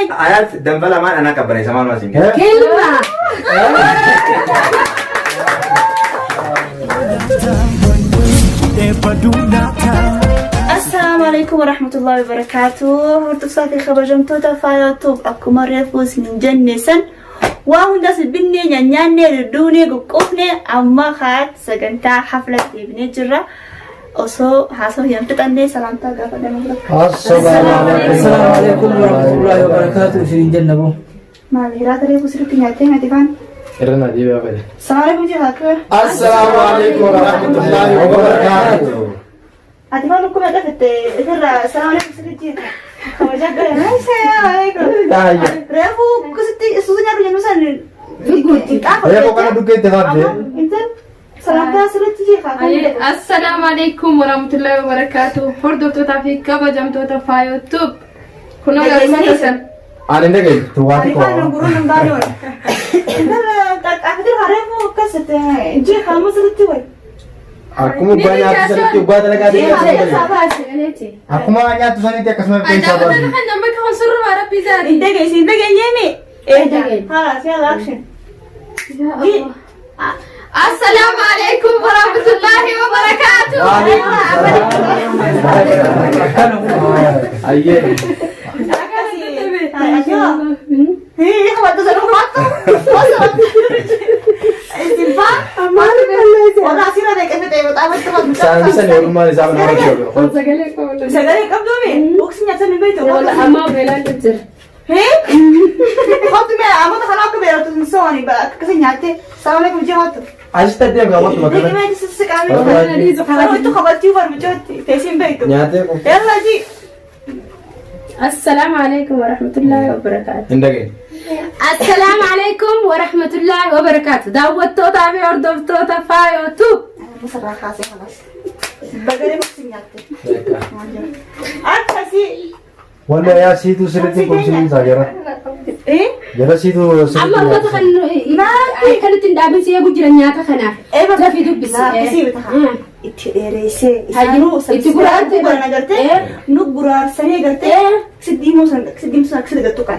Eenyu? Ayaat danfa lamaan anaa qabbaneessa maal maasiin kenna. Kilma. Assalaamu alaikum warahmatullahi wabarakaatu. Hordoftoota fi kabajamtoota Faayoo akkuma reefu isin jenne san waa hundas binnee nyaanyaannee dudduunee quqqufnee amma kaat sagantaa hafla deebinee jirra. Osoo haasawaa hin fixannee salaamtaa gaafa nama bira. Assalaamu alaikum warahmatullahi wabarakatuh isin jenna boo. Maal hiraata reefu sirriitti nyaattee nyaati faan. Irra naa deebi'aa fedhe. Salaamu alaikum jira akka. Assalaamu alaikum warahmatullahi wabarakatuh. Ati maal lukkuu meeqa fitte ifirraa salaamu alaikum sirriitti jira. Kabajaa gara. Assalaamu alaikum. Reefu kusitti suusa nyaatu jennu san. Reefu kana dukkee itti qabde. Intal salaamtaa sirriitti jira. Assalaamu alaikum warahmatullahi wabarakatuh. Hordoftootaa fi kabajamtoota Faayoo Tube. Kunoo Dhageessanii? gaazexaa Ani hin dhageenye. Tuwaati Ani faana koo. guruun hin baane wal. Intal qaqqaafatee reefu akkasitti jira amma sirriitti wayi. Akkuma ubbaa nyaatu sanitti ubbaa dalagaa ta'e. Akkuma nyaattu sanitti akkasuma keessaa Daawwattoota baasi. kan nama kan surrumaa rabbii isaati. Hin dhageenye hin dhageenyeemi. dhageenye. Haala siyaala action. Assalaamu alaikum warahmatullahi wabarakatuh. Ayyee. Saanbi sani ogummaan isaa mana hojii oolu. Sagalee qabna. Sagalee qabduumi? Boksii nyaatan hin beektu. Amma beelaan jira. Kottu mee amata kana akka beelatu hin sooni akkasii nyaattee salaam alaikum jee kottu. Asitti adeemu qabattu bakka Dhiqi mee sissiqaamee. Kottu kabaltii barmichootti teessii hin beektu. Nyaatee quuf. Yalla jii. Assalaamu alaikum warahmatullahi wabarakatuh. Hin dhageenye. Assalaamu alaikum warahmatullahi wabarakatuh. Daawwattootaa fi hordoftoota Faayoo Tube. Musarraa kaasee kanas. Bagalee boksii nyaatte. Akkasii. Walla yaa siituu sirriitti qubsiinsa jara. Eh? Jara siituu Amma sirriitti ummata kan akkanatti hin dhaabin si eegu jira nyaata kanaaf. Eeba Dafii dubbisi. Laaffisii bita. Itti dheereessee. Hayyuu, itti guraarte. Guran agartee. Eh. Nu guraarsanii agartee. Eh. Siddiimoo san siddiimoo san akkasitti gattu kan.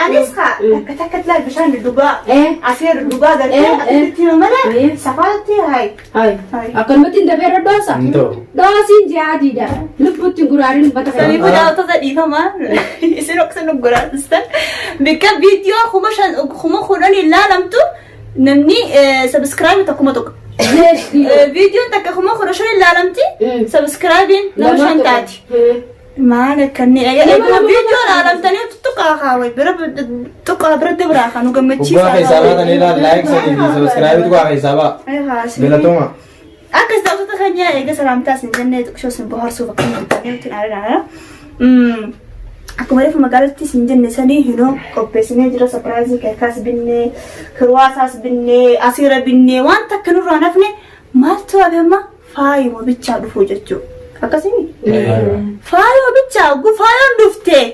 Anis kaa takka takka tilaa bishaan duddugaa. Eh. Asee duddugaa gartee Eh, eh. akkasitti hima malee Eh. safaatti hayi. Akkanumatti hin dafee dhodhoosa. Hin ta'u. Dhoosiin jihaadiidha. Lubbutti hin guraarin ummata kana. Saniifuu daawwattoota dhiifama isin oqsa nu guraarsistan bikka viidiyoo 5000 10,000 ilaalamtu namni sabiskiraabii tokkuma tokko. Viidiyoon takka 15,000 ilaalamti sabiskiraabiin nama 5 taati. Maal akkanni egaa viidiyoo ilaalamtanii tuttuqaa kaawwe bira tuqaa bira dabraa kan nu gammachiisa. Ubbaa keessaa baatan ilaal laayik sadii fi sabiskiraabii tuqaa keessaa ba'a. Galatooma. Akkas daawwattoota keenya eega salaamtaa isin jennee xiqqishoo isin bohaarsuuf akka nu dubbannee nutti hin Akkuma reefu magaalatti isin jenne sanii hinoo qopheessinee jira sapiraayizii keekaas binnee kirwaasaas binnee asiira binnee waan takka nurraa nafne maaltu hafe amma faayuma bichaa dhufuu jechuu akkasimi faayuma bichaa oguu faayoon dhuftee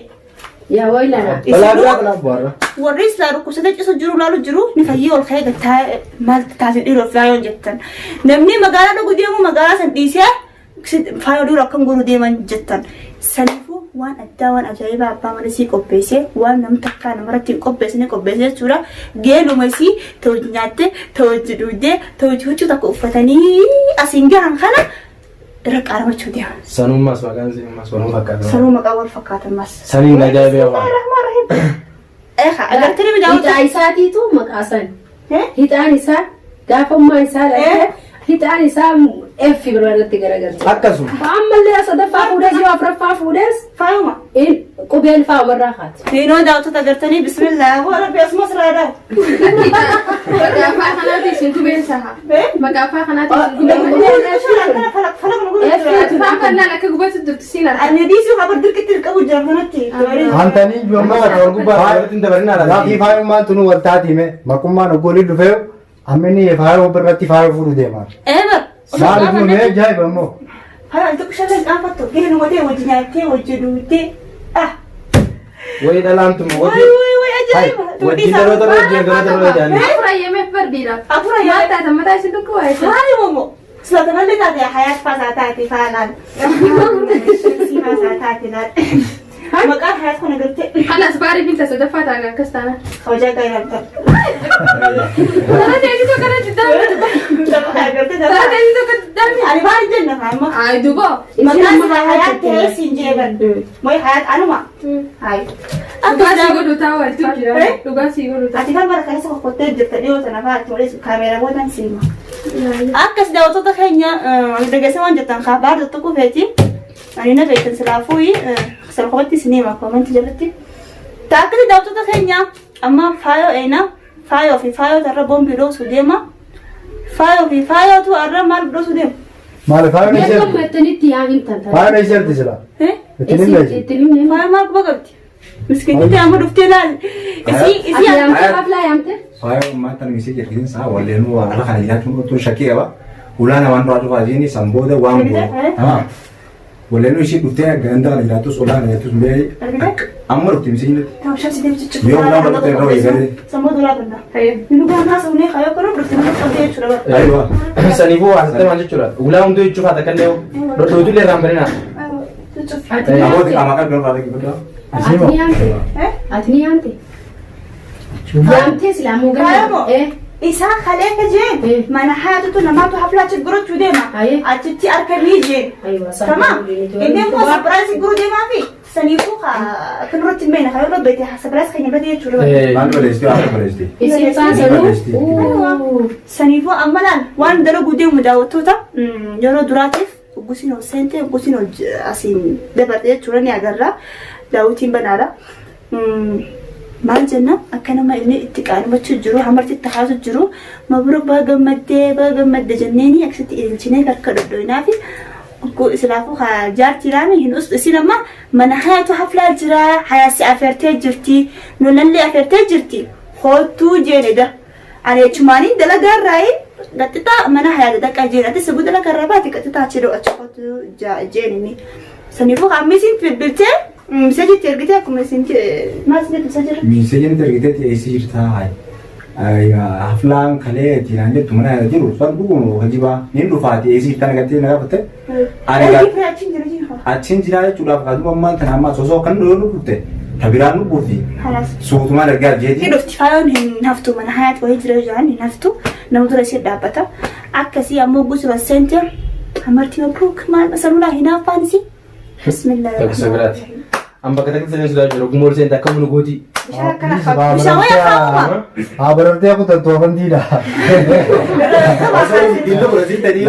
Yaa waylana. Balaa biraa kanaaf bu'aarra. Warri silaa dhukkubsatee ciisu jiru laalu jiru ni fayyee ol ka'ee gattaa maal taasise dhiiroo faayoon jettan. Namni magaalaa dhugu deemu magaalaa san dhiisee faayoo dhiiroo akkam godhu deeman jettan. Saniifuu waan addaa waan ajaa'ibaa abbaa mana isii qopheesse waan namni takkaa namarratti hin qopheessine qopheesse jechuudha. Geeluma isii ta hojii nyaatte ta hojii dhugdee ta hojii huccuu takka uffatanii asiin gahan kana irra qaaramachuu deema. Sanummas maqaan isiin waluma fakkaata. Sanuu maqaa wal fakkaatan mas. Saniin ajaa'ibee waan. Eegaa agartanii miidhagaa. Hixaa isaatiitu maqaa san. Eh? Hixaan isaa gaafa ummaa isaa Eh? dhalate hixaan isaa F irratti garagalte. Akkasuma. Ammallee sadaffaa fuudhes yoo afuraffaa fuudhes Faayuma. in qubeen faamarraa kaati. Fiinoo daawwattoota agartanii bismillah hoo rabbi asuma sirraa daawu. Maqaa afaa kanaatiin isin qubeen saha. Maqaa afaa kanaatiin isin qubeen. Afaan bal'aan akka gubatu jirtu siin arga. Ani dhiisuu habar dirqitti qabu jira kanatti. Hantanii ijoollee Wal gubbaa walitti hin dabarin haala. Laafii faayummaan tunu wal taatime maqummaan oggoolii dhufee ammini faayoo birratti faayoo fuudhu deema. Eebar. Maal nu mee ajaa'iba immoo. Faayoo tokko shallan qaanfattu gahee nu godhee wajji nyaattee wajji duutee. Ah. Wayi dhalaan tun Wayi wajji. wayi wayi ajaa'iba. Wajjin dhaloota irra wajjin dhaloota irra jaanii. Afur ayyameef bardiidha. Afur ayyameef. Maal taatan mataa isin dhukkubaa jechuudha. Maali momo? Silatamallee taate hayaat faasaa taate faalaan. Shamsii faasaa taate laal. Maqaan hayaat kun agartee Kanas baarii binta sadaffaa ta'a akkas taana. kabajaa gaarii laata. Tara deebitu kana diddaame. Tara deebitu kana diddaame. Ani maal jenna amma? Ay dubo. Maqaan isaa hayaat ta'ee siin jeeban. Mooyi hayaat anuma. Hayi. Dhugaa sii godhu taa walitti jira. Dhugaa sii godhu taa. Ati kan bara keessa kokkottee jirta dhiyoo sana fa'aa ati waliin kaameeraa boodan siima. Akkas daawwattoota keenya dhageessa waan jettan kaabaa tokko feeti. Ani na beektan silaafuu salphumatti isin hima koomentii jalatti. Taakkisi daawwattoota keenya amma faayoo eena faayoo fi faayoo irra boombii dhoosuu deema. Faayoo fi faayootu irra maal dhoosuu deema? Maali faayoon Mee ishee gammattanitti yaa himtan taate. faayoon ishee erti sila. Ittiin hin leeji. Ittiin himne. Faayoo maal quba qabdi? Miskiintitti amma dhuftee laal. Isii Ati isii yaamte haflaa yaamte? Faayoo maanta nu isii jedheen isaa walleenuu waan ala kana jiraachuun otoo shakkii qaba. Ulaa namaan duraa dhufaa isheen san booda waan godhu. Tamam. Walleenuu ishii dhuftee ganda kana jiraattus ulaa kana jiraattus mee amma dhufti misii jirti. Tahu shamsi deemti jechuudha. Yoo ulaa bal'ate irra wayii galee. Sammuu duraa banna. Inni dhugaa haasofnee kaayoo kanuu dhuftee nama qabdee jechuudha. Aywa. Saniifuu waa sitti maal jechuudha. Ulaa hunduu jechuuf haa takka illee dhodhootu illee irraan banina. Ati ni Namooti yaamte? qaama qalbii irraa dhaggeeffadhaa. Ati ni yaamte? Ati ni yaamte? Yaamtee silaa moo Faayoo gana? Isaa kalee ka jeen mana hayaatutu namaatu haflaa achi gurachuu deema. Achitti harka ni jeen. Tamam. Inni immoo sapiraayisii guruu deemaa fi saniifuu kan irratti hin beekne kan irra beekte sapiraayisii kan irratti jechuudha. Maal balleessitee haala balleessitee. Isin baasanuu. Saniifuu amma laal waan dalaguu deemu daawwattoota yeroo duraatiif gusin ol seente gusin ol asiin dabarte jechuudha ni agarra. Daawwitiin banaadha. Maal jenna akka nama inni itti qaanfachuu jiru hamarti itti haasu jiru mabruuk baga gammaddee baga gammadde jenneeni akkasitti ililchinee harka dhodhoinaa fi islaafuu jaartii raami hin ustu isin amma mana hayatu haflaa jira hayaasi afeertee jirti nunallee afeertee jirti hoottuu jeenedha. Ani jechumaanii dalagaa irraayi qaxxixaa mana hayaata dhaqaa jeen ati sabuu dalagaa irraa baate qaxxixaa achi dhoo achi kootu jeenini. Saniifuu hammi isin bilbiltee miseejitti ergitee akkuma isin maal isin jettu jira. Miseejitti ergitee eessi jirtaa haflaan kalee ittiin jettu mana yaada jiru san dhuguma hojibaa niin dhufaati eessi jirtaa nagattee na gaafatte. Ani Achiin jira jira. Achiin jiraa jechuudhaaf kaatuma ammaan tana ammaa osoo kan dhuu dhufte tabiraan dhufuufi suutumaan ergaa jeeti. Ni dhufti faayoon hin haftu mana hayaat wayii jira jiran hin haftu nama dura ishee dhaabbata. Akkasii ammoo gusuma seente amartii mabruuk maal masalulaa hin hafaan isii. Bismillah. Takka biraati. An bakka takka sanii sodaa jiru. Ogummaa ol seente akka munu gooti. Bishaan wayii hafaama. Haa barartee kutattu afantiidha. Osoo dillo godhasiin tadii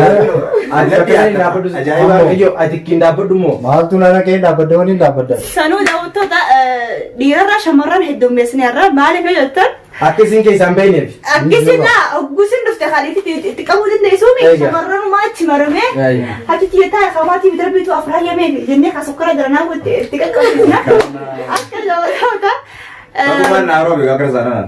Ajaa'iba. Ati ittiin dhaabbadhu immoo. Maaltu nana kee dhaabbadda waliin dhaabbadda. Sanuu daawwattoota dhiirarraa shamarran heddummeessineerra maaliif yoo jettan Akka isin keessaan beekneef. Akkasina gusin dhufte khaliifti itti qabuu dandeessuumi shamarranumaa itti maramee achitti yetaa kamaatii darbiitu afraayamee jennee ka sokkora garanaa itti qaqqabna akka daawwattoota. Tokkummaan Naaroobi akka isaanaan.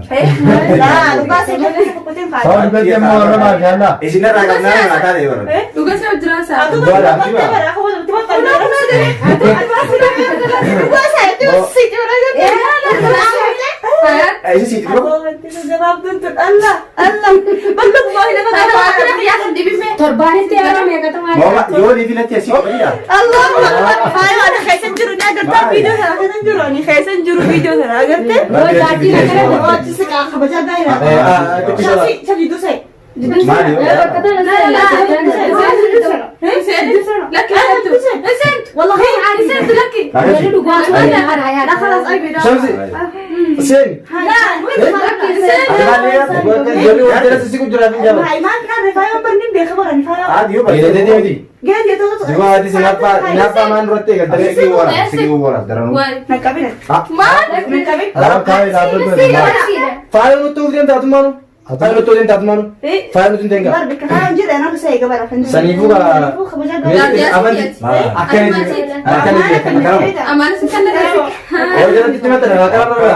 Dhugaa seetii tokkotiin faaya. Sabni beekte immoo warra maashaallaa. Isin irraa qabnaa naa taate bara. Dhugaa sii hojjira isaa. Isin siiti dura. Torbaanitti yeroo meeqatu maal? Mooma yoo ni filatti asii qabaniidha. Maali yoo? Shamsi. Seen. Jarri wanta si gujjira fi jaba. Haati yoo Geedee barbaade. miti. Duma ati sinaaffaa maan duratti eegaltee. Sigii wara sigii wara daranuu. Alaab kaayee dhaabbaddu. Faaya nutti uuf deemta atumaanu. Faaya nutti uuf deemta atumaanu. Faaya nutti hin deemta. Saniifuu ka. Afanti. Akkana jiru. Akkana jiru. Amaanis kan na Yoo jalatti itti maxxana kana irra.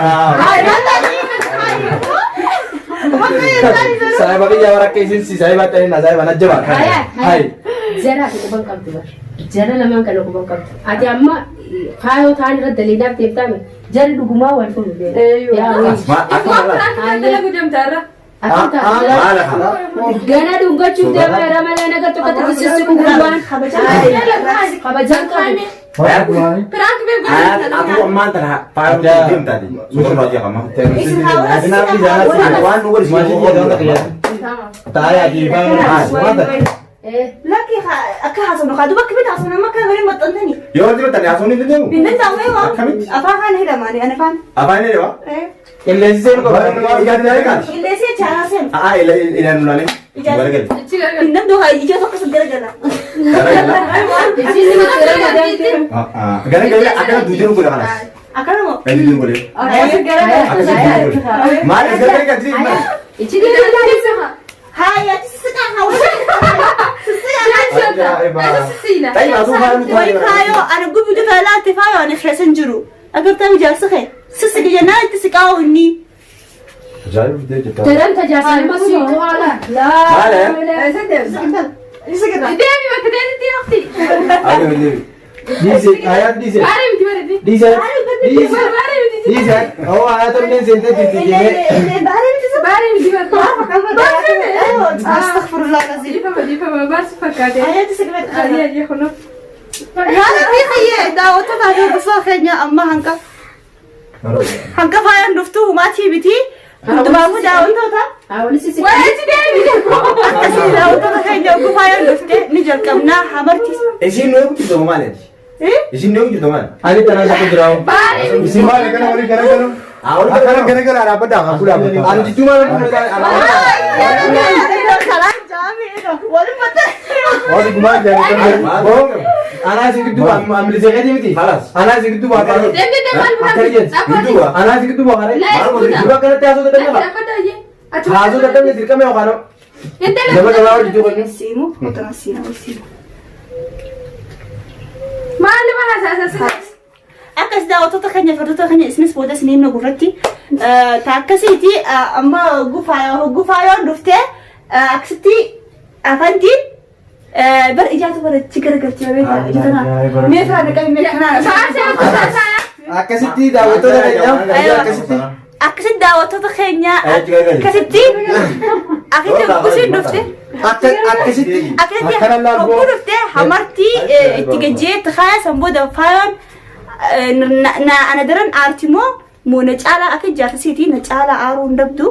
Saayiba biyya waraqqa isin si saayiba ta'in na saayiba najjaba. Hai. Jara ati quban qabdu bar. Jara lamaan kana quban qabdu. Ati amma faayoo ta'an irra daliilaaf deemtaame jarri dhugumaa wal fuudhu. Yaa wayii. Ma akkuma dalagu deemta irra. Maala kana. Gana dhungachuuf deema yeroo malee naga tokko tokko sissiqu gurbaan. Kabajaan qabu. Piraank beeku. Atu ammaan tana faayoo deemtaati. Suuta duraa jeeqama. Isin haawwan Waan nu godhisiisu. Lakki akka haasofnu kaa duba akkamitti haasofnu amma akka waliin maxxantanii. Yoo wanti maxxanne haasofni hin dandeenyu. Hin danda'amu eewwa. Akkamitti? Afaan kana hidhamaani ani afaan. Afaan inni deema. Qilleensi seenu qaba. Ijaan ilaalee kaati. Qilleensi jecha anaa seenu. Aa ilaan ulaalee. Garagale. Ichi gargar. Hin danda'u haa ija tokko sun garagala. Garagala. Isin nama Garagala akkana duutee nu godha kanas. Akkana moo? Kan duutee nu godhe. Akkasii garagala. Akkasii duutee nu godhe. Maaliif garagala kaati? Ichi garagala. Haa yaati sissiqaa haa waliin. Sissiqaa. Ta'i baasuu faayoo nuti Way faayoo ani gubi dufa laatti faayoo ani keessa hin jiru. Agartaa ijaarsa kee sissiqi jennaan itti siqaa inni. Ajaa'iba fidee jirta. Daran tajaajila masii haala. Maala? Deemi bakka deemti hafti. Adeemi deemi. Dhiise ayaat dhiise. Baaree miti bareeddi. Dhiise. Dhiise. Baaree miti. Dhiise. Oo ayaat illee seentee jirti jennee. Baaree miti bareeddi. Astaghfirullah lazim. Dhiifama dhiifama baarsi fakkaate. Ayyaati siqibet. Adii adii kunoo. Haala fi xiyye daawwattoota fi hordoftoota keenya amma hanqa hanqa faayaan dhuftu humaatii miti. Hundumaafuu daawwattoota Waanti deemi. akkasii daawwattoota keenya oguu faayaan dhufte ni jalqabnaa hamartis. Isiin nu eegu jirtu maali? Isiin nu eegu jirtu maali? Ani tanaa isa jira. Baaree miti. Isin maali kana walii garagalu? Akkana garagala dhaabbadhaa kakuu dhaabbata. Ani jijjuu maal Waan gumaa jaalatan. Boo. Anaa isin gidduu amilisee keetii miti. Halas. Anaa isin gidduu baafaa. Deemte deemte maal Akkana jetti. Gidduu ba. Anaa isin gidduu baafaa. Dura akkanatti haasoo dadhabne qaba. Haasoo dadhabne dirqama yookaan nama gabaa hojii jiru. Siimu otona siimu siimu. Maali mana saasasa. Akkas daawwattoota keenya hordoftoota keenya isinis booda isin himna gurratti ta akkasiiti amma gufaayoon dhuftee akkasitti afantiin bar ijaatu barachi garagalchi beekaa ija tanaa mee firaa qabi mee kanaa Akkasitti daawwattoota keenya akkasitti. akkasitti daawwattoota keenya akkasitti akkasitti hogguu dhufte Akkasitti. akkasitti hogguu dhufte hamartii itti gajjee itti kaaya san booda faayoon ana daran aarti moo moo na caalaa akka ijaarsa siitii na caalaa aaruu hin dhabdu.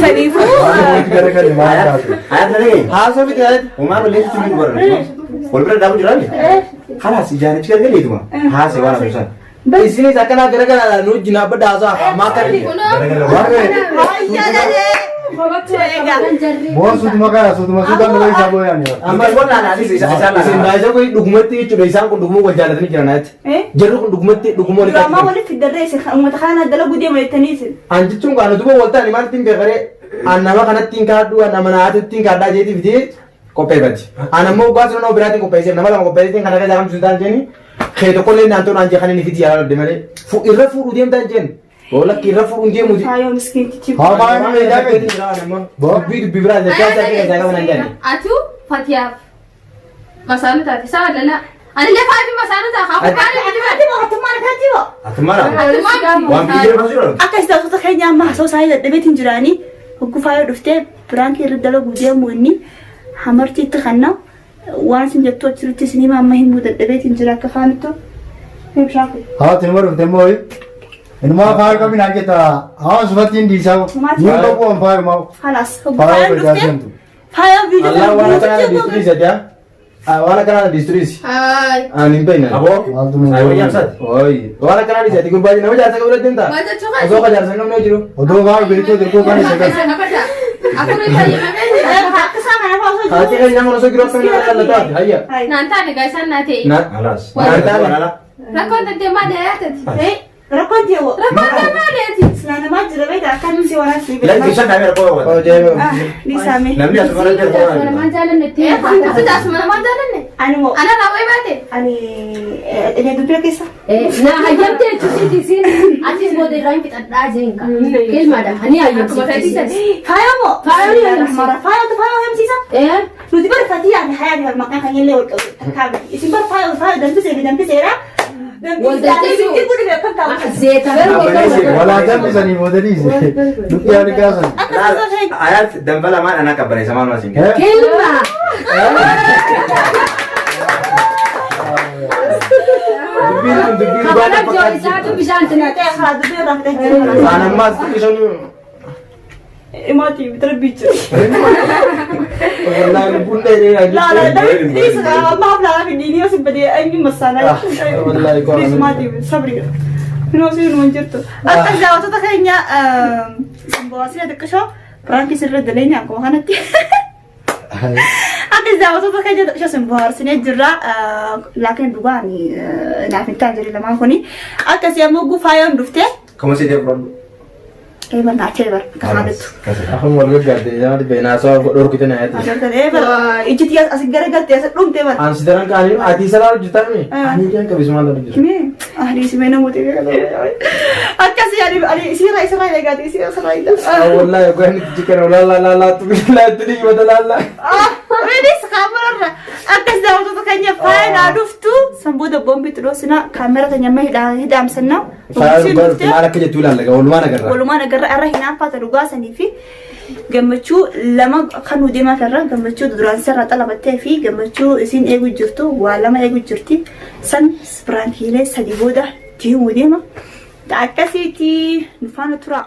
Saniifuu Garagale maal taatu? Ayaat na dhagaye. Haasoo miti ayaati. Uumaa balleessitu jiru barra. Wal bira dhaabu jiraame? Kalaas ijaanichi gargaleetuma. Haasee waan haasoo sana. Isinis akkanaa garagalaadhaan nu wajjin dhaabbadhaa haasaa. Maa akkana. Boo suutuma kana suutuma suutaan dhugaa isaa booyaan. Amma isin baay'ee kun dhugumatti jechuudha isaan kun dhuguma wal jaalatanii jiran ayyaati. Jarri kun dhugumatti dhuguma wal Diraamaa jaalatanii. walitti fiddarree isin uummata kana dalaguu deema jettanii isin. An jechuun kan utuma wal ta'ani maal ittiin beekaree an nama kanatti hin kaadhu an nama naatti ittiin kaadhaa jeetii fidee qopheeffati. An ammoo waggaa sun nama biraatiin qopheesseef nama lama qopheesseetiin kana keessaa kamtu hin jeeni kee tokkollee naan ta'u naan jee kan inni fidii yaalaa dhabde malee irra fuudhuu deemtaan jeen lakki irra fuudhuun deemuuti. Faayoo miskiintichi. Haa faayoo meeshaa miti. Dubbii dubbii biraa jechaa isaa keessaa qaban hin jaanne. Atu Fatiyaaf masaanuu taate isaa lala. Anillee faafi masaanuu ta'a. Haa baaree miti Ati moo hattummaan akkatti moo? Atummaadha. Waan biyya jira jiru. Akkas daawwattoota keenya amma haasoo isaanii dadhabeetiin jiraanii hogguu faayoo dhuftee biraankii irra dalaguu deemu inni hamartiitti kanna waan isin jettu achirratti isin hima amma himuu dadhabeetiin jira akka kaanittu. Bishaan kun. Haa tinuma dhufte moo Inumaa faayu qabin haa jetta. Haa sufatti hin dhiisaa. Ni qabu waan faayu maa. Halaas hogguu Faayu faayoon badaa dhuftee seentu. faayoo viidiyoo Allah waan akkanaa guututti diisturii isa Waan akkanaa diisturii Haay. Ani hin beekne. Aboo. Maaltu nu Saayii wayyaa Oyi. Waan akkanaa dhiisati gurbaa nama jaarsa qabu deemta. Maal jechuu kan? Osoo ka jaarsa hin qabne jiru. Odoo faayu beektuu dirquu kan isa kan. Afurii fayyadamee. Akka isaa kana fa'aa osoo Haati jiru. keenya nama osoo jiru akkamiin ilaallata hayya. Naan taane gaa isaan naa ta'e. Halaas. Naan taane. Rakkoon tantee maali ayaatati? Rakkoon teewoo. Rakkoon tantee maali ati? Silaa jira beektaa akka inni si waraabsi Lafti ibsa kaamera koo hawwata. Dhiisame. Namni asuma irratti argamu. Namaan jaalannetti. Ati asuma namaan jaalanne? Ani moo Ana raawwee baate? ani inni dubbira keessa. Na hayyamtee jechuuti isiin atis booda irraa hin fixadhaa jeen ka. Kilmaadha ani Akkuma hayyamsiifte. fedhisan. Faayoo moo? Faayoo ni hayyamsiifte. Faayoo faayoo hayyamsiisa. Eh Nuti bara fatii yaadne hayaa ni maqaan kan illee wal qabu takkaa miti. Isin bara faayoo faayoo danfiseera danfiseera. Wal Zeeta. Walaa galchisanii boodaniis. Dubbii ani kaasan. Ayaat dambala maal anaa qabbaneessa maal maal siin Eh? Kilma. Dubbiin kun dubbii dhugaa Kabalak fakkaatti. joo isaatu bishaan tinaqe. Aan ammaas xiqqishoon Imaati bitara bicha. Wallahi lubbuun dheeree La la la please maaf laa fi diinii osoo badee eenyu masaanaa. Wallahi qoran. Please maati sabri. Kunoo si nuun jirtu. Akka daawwattoota keenya simboosina xiqqishoo piraankii sirra daleenya akkuma kanatti. Akka daawwattoota keenya xiqqishoo simboorsinee jirra. Laakiin dhugaan naaf hin taane jiru lamaan kuni. Akkasii ammoo gufaayoon dhuftee Kuma si deebi'u. eebar naachee bar akka kanattu. Afaan wal gaggaadde nama dhibbee naasoo dhorkite na yaadde. Eebar ijji as garagaltee as dhumtee bar. Aan si daran kaanii ati salaa hojjetaa mi? Ani kan qabis maal hojjetu? Mee ahli mee namoota akkasii ani ani isirra isirra eegaati isirra isirra eegaati. Wallahi oggaan itti jikan lalla lalla tu lalla tu ni mata lalla. Innis kaamerarra akkas daawwattoota keenya faayinaa dhuftu sanbooda boombiitti dhoosina kaamera keenya amma hidhaamsanna. Faayaan dhugaa dhufte maal akka jettu ilaalla walumaan agarra. Walumaan agarra irra hinaaffaata dhugaa sanii fi gammachuu lama kan nu deemaa irra gammachuu duraan sirra xalabattee fi gammachuu isiin eegu jirtu waa lama eegu jirti san biraankiilee sadi booda deemuu deema. Akkasiiti nu faana tura.